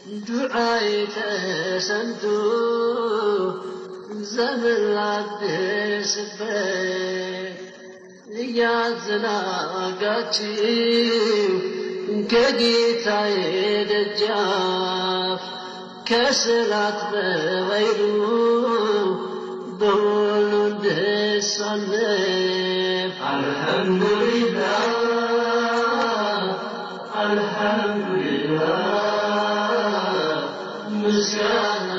ዱዓዬ ተሰምቶ ዘመን ላደስበት እያዘናጋችው ከጌታዬ ደጃፍ ከሰላት በገይሩ በሁሉ እንድሳለፍ። አልሐምዱሊላህ፣ አልሐምዱሊላህ፣ ምስጋና።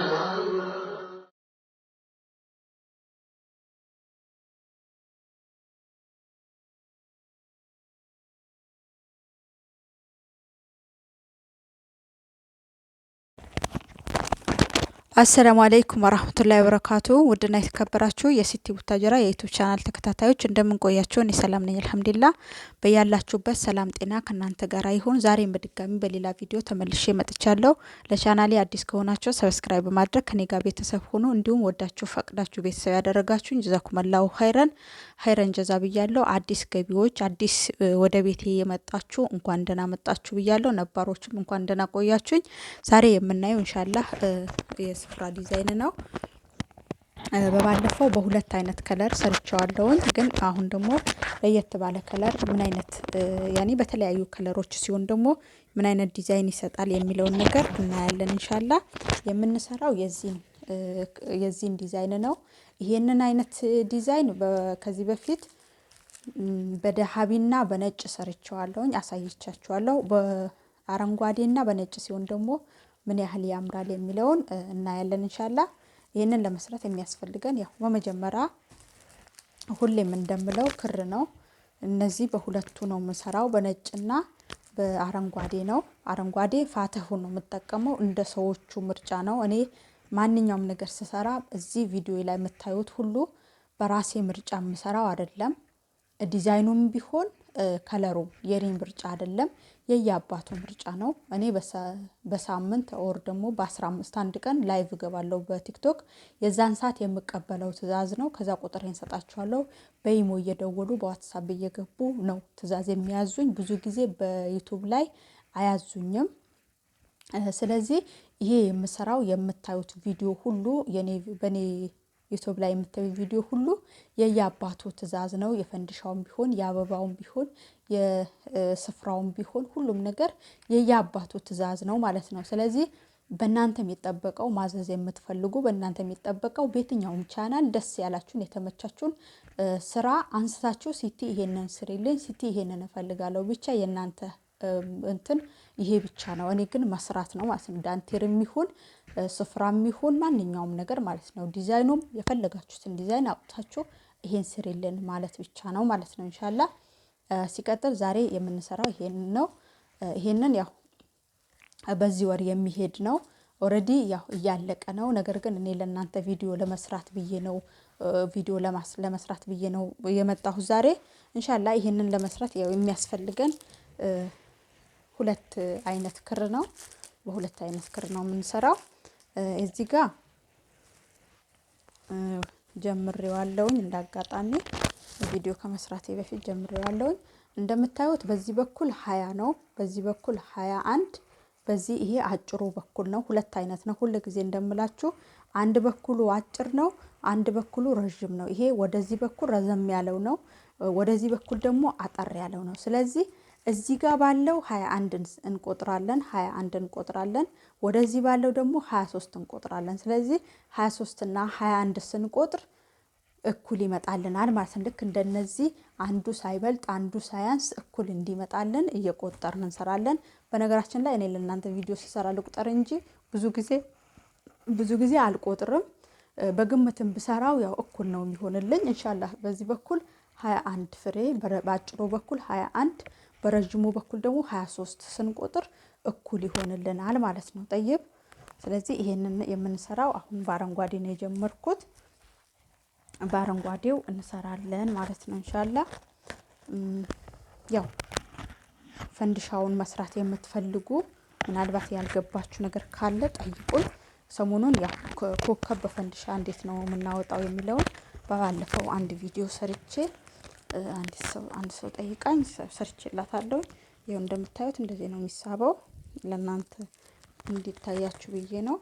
አሰላሙ አለይኩም ወራህመቱላሂ ወበረካቱ። ውድና የተከበራችሁ የሲቲ ቡታጀራ የ YouTube channel ተከታታዮች፣ እንደምን ቆያችሁ? እኔ ሰላም ነኝ አልሐምዱሊላህ። በያላችሁበት ሰላም ጤና ከእናንተ ጋር ይሁን። ዛሬም በድጋሚ በሌላ ቪዲዮ ተመልሼ መጥቻለሁ። ለቻናሌ አዲስ ከሆናችሁ subscribe በማድረግ ከኔ ጋር ቤተሰብ ሁኑ። እንዲሁም ወዳችሁ ፈቅዳችሁ ቤተሰብ ያደረጋችሁኝ ጀዛኩመላሁ ኸይረን ኸይረን ጀዛ ብያለሁ። አዲስ ገቢዎች፣ አዲስ ወደ ቤቴ የመጣችሁ እንኳን ደህና መጣችሁ ብያለሁ። ነባሮችም እንኳን ደህና ቆያችሁኝ። ዛሬ የምናየው ኢንሻላህ የስፍራ ዲዛይን ነው። በባለፈው በሁለት አይነት color ሰርቸዋለሁኝ፣ ግን አሁን ደግሞ ለየት ባለ color ምን አይነት፣ ያኔ በተለያዩ color ኦች ሲሆን ደግሞ ምን አይነት ዲዛይን ይሰጣል የሚለውን ነገር እናያለን። ኢንሻላ የምንሰራው የዚህን ዲዛይን ነው። ይሄንን አይነት ዲዛይን ከዚህ በፊት በደሀቢና በነጭ ሰርቸዋለሁኝ፣ አሳይቻችኋለሁ። በአረንጓዴና በነጭ ሲሆን ደግሞ ምን ያህል ያምራል የሚለውን እናያለን ኢንሻላ። ይህንን ለመስራት የሚያስፈልገን ያው በመጀመሪያ ሁሌም እንደምለው ክር ነው። እነዚህ በሁለቱ ነው የምሰራው፣ በነጭና በአረንጓዴ ነው። አረንጓዴ ፋተሁ ነው የምጠቀመው፣ እንደ ሰዎቹ ምርጫ ነው። እኔ ማንኛውም ነገር ስሰራ እዚህ ቪዲዮ ላይ የምታዩት ሁሉ በራሴ ምርጫ የምሰራው አይደለም። ዲዛይኑም ቢሆን color ኡ የኔ ምርጫ አይደለም፣ የየአባቱ ምርጫ ነው። እኔ በሳምንት or ደግሞ በ15 አንድ ቀን live እገባለሁ በ TikTok። የዛን ሰዓት የምቀበለው ትዕዛዝ ነው። ከዛ ቁጥሬን ሰጣችኋለሁ። በ imo እየደወሉ፣ በ WhatsApp እየገቡ ነው ትዕዛዝ የሚያዙኝ። ብዙ ጊዜ በ YouTube ላይ አያዙኝም። ስለዚህ ይሄ የምሰራው የምታዩት ቪዲዮ ሁሉ፣ በኔ YouTube ላይ የምታዩት ቪዲዮ ሁሉ የየአባቱ ትዕዛዝ ነው። የፈንዲሻውም ቢሆን፣ የአበባውም ቢሆን፣ የስፍራውም ቢሆን ሁሉም ነገር የየአባቱ ትዕዛዝ ነው ማለት ነው። ስለዚህ በእናንተ የሚጠበቀው፣ ማዘዝ የምትፈልጉ በእናንተ የሚጠበቀው በየትኛውም ቻናል ደስ ያላችሁን የተመቻችሁን ስራ አንስታችሁ ሲቲ ይሄንን ስሪልኝ፣ ሲቲ ይሄንን እፈልጋለሁ፣ ብቻ የእናንተ እንትን ይሄ ብቻ ነው። እኔ ግን መስራት ነው ማለት ነው። ዳንቴርም ይሁን ስፍራም ይሁን ማንኛውም ነገር ማለት ነው። ዲዛይኑም የፈለጋችሁትን ዲዛይን አውጥታችሁ ይሄን ስሪልን ማለት ብቻ ነው ማለት ነው። ኢንሻላ ሲቀጥል ዛሬ የምንሰራው ይሄንን ነው። ይሄንን ያው በዚህ ወር የሚሄድ ነው። Already ያው እያለቀ ነው። ነገር ግን እኔ ለእናንተ ቪዲዮ ለመስራት ብዬ ነው የመጣሁት ዛሬ። ኢንሻላ ይሄንን ለመስራት ያው የሚያስፈልገን ሁለት አይነት ክር ነው። በሁለት አይነት ክር ነው የምንሰራው። እዚህ ጋር ጀምሬዋለሁኝ፣ እንዳጋጣሚ ቪዲዮ ከመስራቴ በፊት ጀምሬዋለሁኝ። እንደምታዩት በዚህ በኩል 20 ነው፣ በዚህ በኩል 21፣ በዚህ ይሄ አጭሩ በኩል ነው። ሁለት አይነት ነው። ሁል ጊዜ እንደምላችሁ አንድ በኩሉ አጭር ነው፣ አንድ በኩሉ ረዥም ነው። ይሄ ወደዚህ በኩል ረዘም ያለው ነው፣ ወደዚህ በኩል ደግሞ አጠር ያለው ነው። ስለዚህ እዚህ ጋር ባለው 21 እንቆጥራለን፣ 21 እንቆጥራለን። ወደዚህ ባለው ደግሞ 23 እንቆጥራለን። ስለዚህ 23 እና 21 ስንቆጥር እኩል ይመጣልናል ማለት ነው። ልክ እንደነዚህ አንዱ ሳይበልጥ አንዱ ሳያንስ እኩል እንዲመጣልን እየቆጠርን እንሰራለን። በነገራችን ላይ እኔ ለእናንተ ቪዲዮ ስሰራ ልቁጠር እንጂ ብዙ ጊዜ አልቆጥርም። በግምትም ብሰራው ያው እኩል ነው የሚሆንልኝ። ኢንሻላህ በዚህ በኩል 21 ፍሬ፣ በአጭሩ በኩል 21፣ በረዥሙ በኩል ደግሞ 23 ስንቆጥር እኩል ይሆንልናል ማለት ነው። ጠይብ፣ ስለዚህ ይሄንን የምንሰራው አሁን በአረንጓዴ ነው የጀመርኩት። በአረንጓዴው እንሰራለን ማለት ነው። ኢንሻላ ያው ፈንድሻውን መስራት የምትፈልጉ ምናልባት ያልገባችሁ ነገር ካለ ጠይቁኝ። ሰሞኑን ያው ኮከብ በፈንድሻ እንዴት ነው የምናወጣው የሚለውን በባለፈው አንድ ቪዲዮ ሰርቼ አንድ ሰው ጠይቃኝ ሰርቼላታለሁ። ይኸው እንደምታዩት እንደዚህ ነው የሚሳበው። ለእናንተ እንዲታያችሁ ብዬ ነው።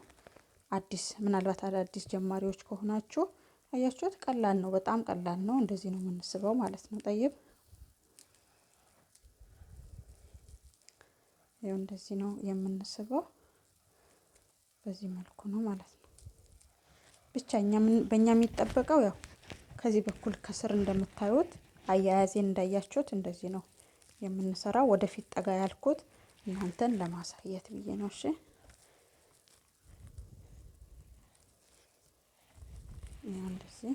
አዲስ ምናልባት አዳዲስ ጀማሪዎች ከሆናችሁ አያችሁት፣ ቀላል ነው፣ በጣም ቀላል ነው። እንደዚህ ነው የምንስበው ማለት ነው። ጠይብ ያው እንደዚህ ነው የምንስበው፣ በዚህ መልኩ ነው ማለት ነው። ብቻ በእኛ የሚጠበቀው ያው ከዚህ በኩል ከስር እንደምታዩት አያያዜን እንዳያችሁት እንደዚህ ነው የምንሰራው። ወደፊት ጠጋ ያልኩት እናንተን ለማሳየት ብዬ ነው። እሺ እንደዚህ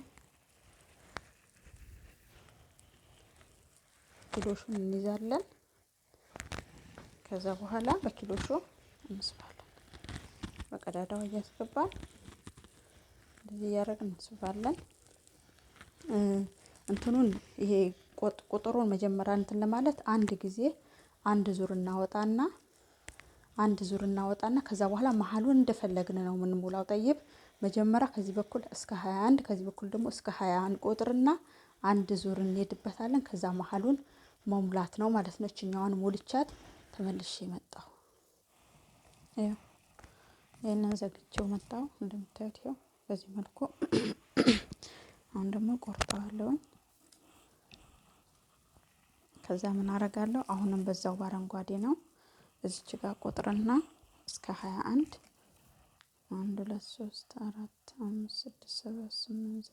ኪሎሹን እንይዛለን። ከዛ በኋላ በኪሎሹ እንስባለን። በቀዳዳው እያስገባን እንደዚህ እያደረግን እንስባለን። እንትኑን ይሄ ቁጥሩን መጀመሪያ እንትን ለማለት አንድ ጊዜ አንድ ዙር እናወጣና ከዛ በኋላ መሀሉን እንደፈለግን ነው የምንሞላው። ጠይብ መጀመሪያ ከዚህ በኩል እስከ 21 ከዚህ በኩል ደግሞ እስከ 21 ቁጥርና አንድ ዙር እንሄድበታለን። ከዛ መሀሉን መሙላት ነው ማለት ነው። እችኛዋን ሞልቻት ተመልሼ መጣሁ። ያው ይሄንን ዘግቼው መጣሁ። እንደምታዩት ያው በዚህ መልኩ አሁን ደግሞ ቆርጠዋለሁ። ከዛ ምን አረጋለሁ? አሁንም በዛው በአረንጓዴ ነው እዚች ጋር ቁጥርና እስከ 21 1 2 3 4 5 6 7 8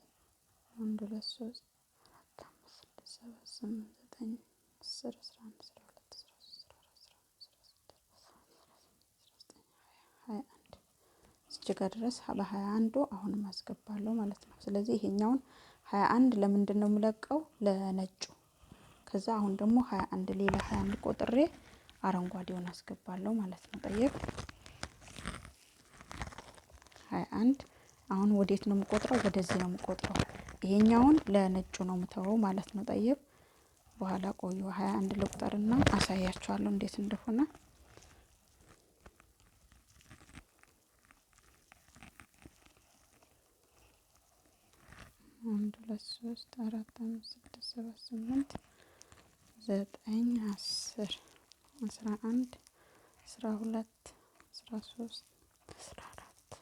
1 2 3 4 5 6 7 8 9 10 11 12 13 14 15 16 21 እዚች ጋር ድረስ በ21 አሁንም አስገባለሁ ማለት ነው። ስለዚህ ይሄኛውን 21 ለምንድን ነው የምለቀው? ለነጩ። ከዛ አሁን ደግሞ 21 ሌላ 21 ቆጥሬ አረንጓዴውን አስገባለሁ ማለት ነው። ጠይቅ 21 አሁን ወዴት ነው የምቆጥረው? ወደዚህ ነው የምቆጥረው። ይሄኛውን ለነጩ ነው የምተወው ማለት ነው። ጠይቅ በኋላ ቆዩ 21 ልቁጠርና አሳያችኋለሁ እንዴት እንደሆነ። አንድ ሁለት ሶስት አራት አምስት ስድስት ሰባት ስምንት ዘጠኝ አስር አስራ አንድ አስራ ሁለት አስራ ሶስት አስራ አራት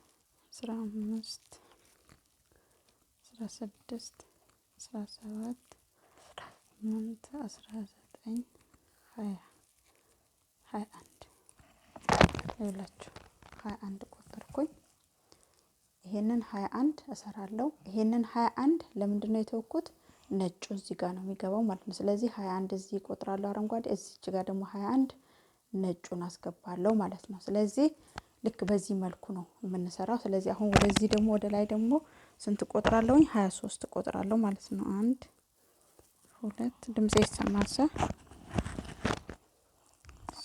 አስራ አምስት አስራ ስድስት አስራ ሰባት አስራ ስምንት አስራ ዘጠኝ ሀያ ሀያ አንድ ይኸውላችሁ ሀያ አንድ ቆጠርኩኝ። ይሄንን 21 እሰራለሁ። ይሄንን 21 ለምንድን ነው የተወኩት? ነጩ እዚህ ጋር ነው የሚገባው ማለት ነው። ስለዚህ 21 እዚህ እቆጥራለሁ አረንጓዴ፣ እዚህ ጋር ደግሞ 21 ነጩን አስገባለሁ ማለት ነው። ስለዚህ ልክ በዚህ መልኩ ነው የምንሰራው። ስለዚህ አሁን ወደዚህ ደግሞ ወደ ላይ ደግሞ ስንት እቆጥራለሁኝ? 23 እቆጥራለሁ ማለት ነው። አንድ ሁለት ድምጼ ይሰማል?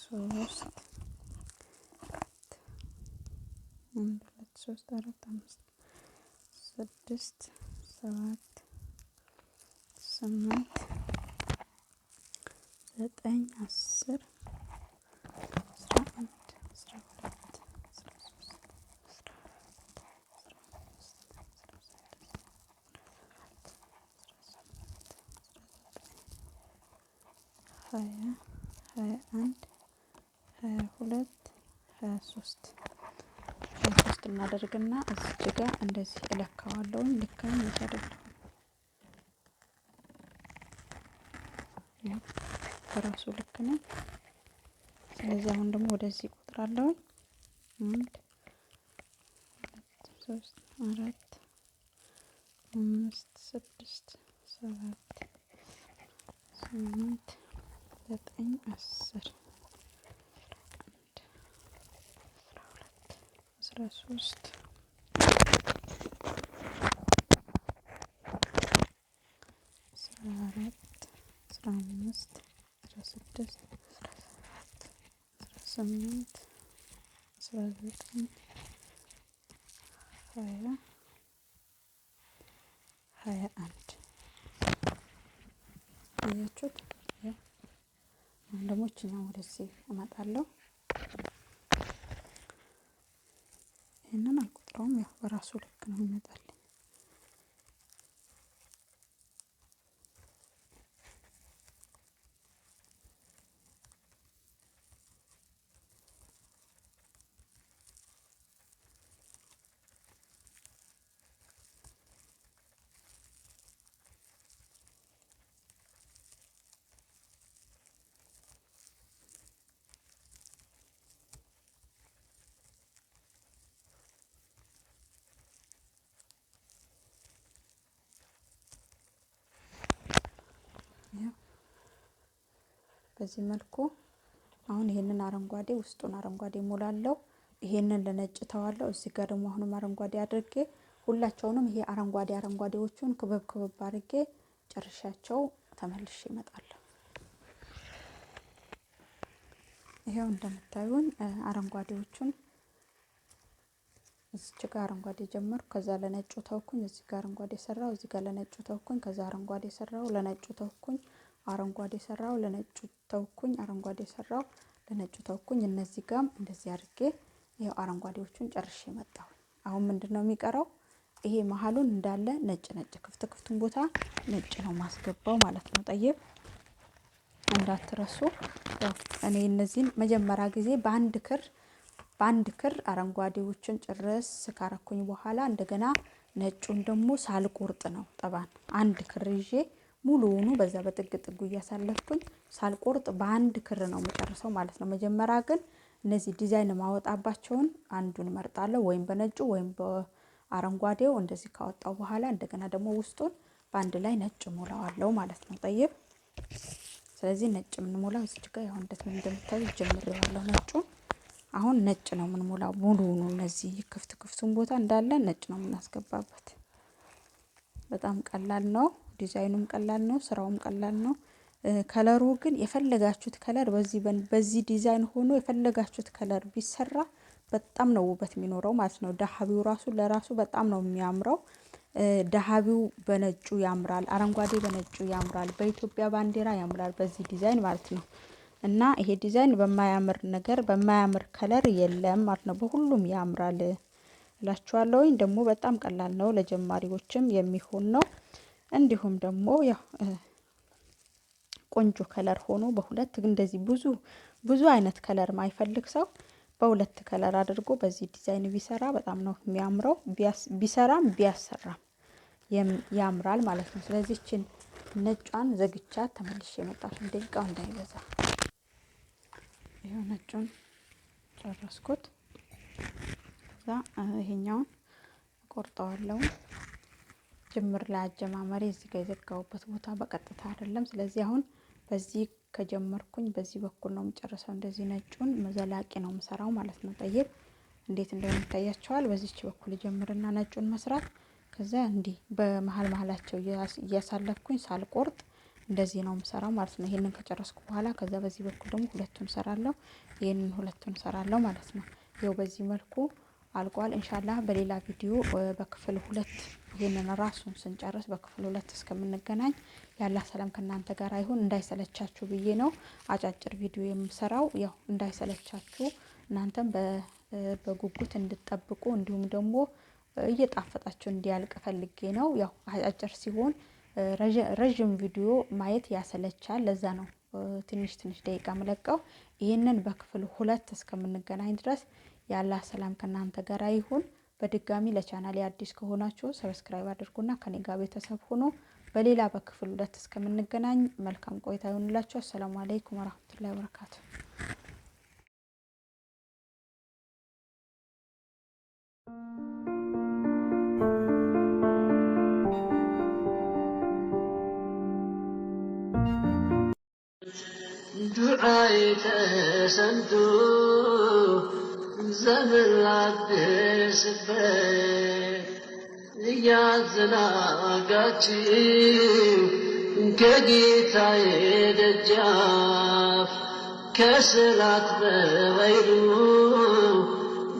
ሶስት አንድ ሁለት ሶስት አራት አምስት ስድስት ሰባት ስምንት ዘጠኝ አስር አስራ አንድ አስራ ሁለት አስራ ሶስት አስራ አራት አስራ አምስት አስራ ስድስት አስራ ሰባት አስራ ስምንት አስራ ዘጠኝ ሀያ ሀያ አንድ ሀያ ሁለት ሀያ ሶስት ሶስት እናደርግና እዚች ጋር እንደዚህ እለካዋለሁ። ልካኝ አይደለም በራሱ ልክ ነው። ስለዚህ አሁን ደግሞ ወደዚህ እቆጥራለሁ። አንድ ሁለት ሶስት አራት አምስት ስድስት ሰባት ስምንት ዘጠኝ አስር አንድ አስራ ሁለት አስራ ሶስት አስራ አራት አስራ አምስት አስራ ስድስት አስራ ሰባት አስራ ስምንት አስራ ዘጠኝ ሀያ ሀያ አንድ አያችሁት? አሁን ደግሞ እችኛው ወደዚህ እመጣለሁ። ይህንን አልቆጥረውም፣ ያው በራሱ ልክ ነው ይመጣልኝ። በዚህ መልኩ አሁን ይሄንን አረንጓዴ ውስጡን አረንጓዴ ሞላለው። ይሄንን ለነጭ ተዋለው። እዚህ ጋር ደግሞ አሁንም አረንጓዴ አድርጌ ሁላቸውንም ይሄ አረንጓዴ አረንጓዴዎቹን ክበብ ክበብ አድርጌ ጨርሻቸው ተመልሼ እመጣለሁ። ይሄው እንደምታዩን አረንጓዴዎቹን እዚች ጋር አረንጓዴ ጀመርኩ። ከዛ ለነጩ ተውኩኝ። እዚህ ጋር አረንጓዴ ሰራው። እዚህ ጋር ለነጩ ተውኩኝ። ከዛ አረንጓዴ ሰራው፣ ለነጩ ተውኩኝ። አረንጓዴ ሰራው፣ ለነጩ ተውኩኝ። አረንጓዴ ሰራው፣ ለነጩ ተውኩኝ። እነዚህ ጋርም እንደዚህ አድርጌ ይሄው አረንጓዴዎቹን ጨርሼ መጣሁ። አሁን ምንድነው የሚቀረው? ይሄ መሀሉን እንዳለ ነጭ ነጭ ክፍት ክፍቱን ቦታ ነጭ ነው ማስገባው ማለት ነው። ጠይብ እንዳትረሱ። ያው እኔ እነዚህን መጀመሪያ ጊዜ በአንድ ክር አረንጓዴዎችን ጭርስ ካረኩኝ በኋላ እንደገና ነጩን ደግሞ ሳልቆርጥ ነው ጠባን አንድ ክር ይዤ ሙሉውኑ በዛ በጥግ ጥጉ እያሳለፍኩኝ ሳልቆርጥ በአንድ ክር ነው የምጨርሰው ማለት ነው። መጀመሪያ ግን እነዚህ ዲዛይን ማወጣባቸውን አንዱን መርጣለሁ፣ ወይም በነጩ ወይም በአረንጓዴው። እንደዚህ ካወጣው በኋላ እንደገና ደግሞ ውስጡን በአንድ ላይ ነጭ ሞላዋለሁ ማለት ነው። ጠይብ ስለዚህ ነጭ የምንሞላው እዚህ ጋር ያው እንደምታዩ ጀምሬዋለሁ ነጩን። አሁን ነጭ ነው የምንሞላው ሙሉውኑ። እነዚህ ክፍት ክፍቱን ቦታ እንዳለ ነጭ ነው የምናስገባበት። በጣም ቀላል ነው። ዲዛይኑም ቀላል ነው፣ ስራውም ቀላል ነው። Color ኡ ግን የፈለጋችሁት color በዚህ ዲዛይን ሆኖ የፈለጋችሁት color ቢሰራ በጣም ነው ውበት የሚኖረው ማለት ነው። ዳሀቢው ራሱ ለራሱ በጣም ነው የሚያምረው። ዳሀቢው በነጩ ያምራል፣ አረንጓዴ በነጩ ያምራል፣ በኢትዮጵያ ባንዲራ ያምራል በዚህ ዲዛይን ማለት ነው። እና ይሄ ዲዛይን በማያምር ነገር በማያምር color የለም ማለት ነው። በሁሉም ያምራል እላችኋለሁኝ። ደግሞ በጣም ቀላል ነው፣ ለጀማሪዎችም የሚሆን ነው። እንዲሁም ደግሞ ያው ቆንጆ color ሆኖ በሁለት እንደዚህ ብዙ ብዙ አይነት color ማይፈልግ ሰው በሁለት color አድርጎ በዚህ ዲዛይን ቢሰራ በጣም ነው የሚያምረው። ቢሰራም ቢያሰራም ያምራል ማለት ነው። ስለዚህ እችን ነጯን ዘግቻ ተመልሼ የመጣሁ ደቂቃው እንዳይበዛ። ይኸው ነጩን ጨረስኩት። ከዛ ይሄኛውን ቆርጠዋለሁ። ጅምር ላይ አጀማመሬ እዚህ ጋር የዘጋሁበት ቦታ በቀጥታ አይደለም። ስለዚህ አሁን በዚህ ከጀመርኩኝ በዚህ በኩል ነው የምጨርሰው። እንደዚህ ነጩን ዘላቂ ነው የምሰራው ማለት ነው። ጠይብ እንዴት እንደሆነ ይታያቸዋል። በዚች በኩል ጀምርና ነጩን መስራት ከዛ እንዲህ በመሀል መሀላቸው እያሳለፍኩኝ ሳልቆርጥ እንደዚህ ነው የምሰራው ማለት ነው። ይሄንን ከጨረስኩ በኋላ ከዛ በዚህ በኩል ደግሞ ሁለቱን ሰራለሁ። ይሄንን ሁለቱን ሰራለሁ ማለት ነው። ይኸው በዚህ መልኩ አልቋል። ኢንሻአላህ በሌላ ቪዲዮ በክፍል 2 ይሄንን ራሱን ስንጨርስ በክፍል 2 እስከምንገናኝ ያላ ሰላም ከእናንተ ጋር ይሁን። እንዳይሰለቻችሁ ብዬ ነው አጫጭር ቪዲዮ የምሰራው። ያው እንዳይሰለቻችሁ እናንተም በጉጉት እንድትጠብቁ እንዲሁም ደግሞ እየጣፈጣችሁ እንዲያልቅ ፈልጌ ነው። ያው አጫጭር ሲሆን ረዥም ቪዲዮ ማየት ያሰለቻል። ለዛ ነው ትንሽ ትንሽ ደቂቃ ምለቀው። ይህንን በክፍል 2 እስከምንገናኝ ድረስ ያላ ሰላም ከእናንተ ጋር ይሁን። በድጋሚ ለቻናሌ አዲስ ከሆናችሁ subscribe አድርጉና ከኔ ጋር ቤተሰብ ሆኖ በሌላ በክፍል 2 እስከምንገናኝ መልካም ቆይታ ይሁንላችሁ። አሰላሙ አለይኩም ወራህመቱላሂ ወበረካቱ። ዱዓዬ ተሰምቶ ዘመን ላደሰበት እያዘናጋችው ከጌታዬ ደጃፍ ከሰላት በገይሩ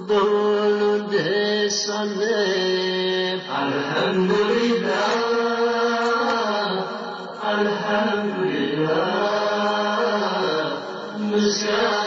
በሁሉ እንድሳነፍ። አልሐምዱሊላህ፣ አልሐምዱሊላህ፣ ምስጋና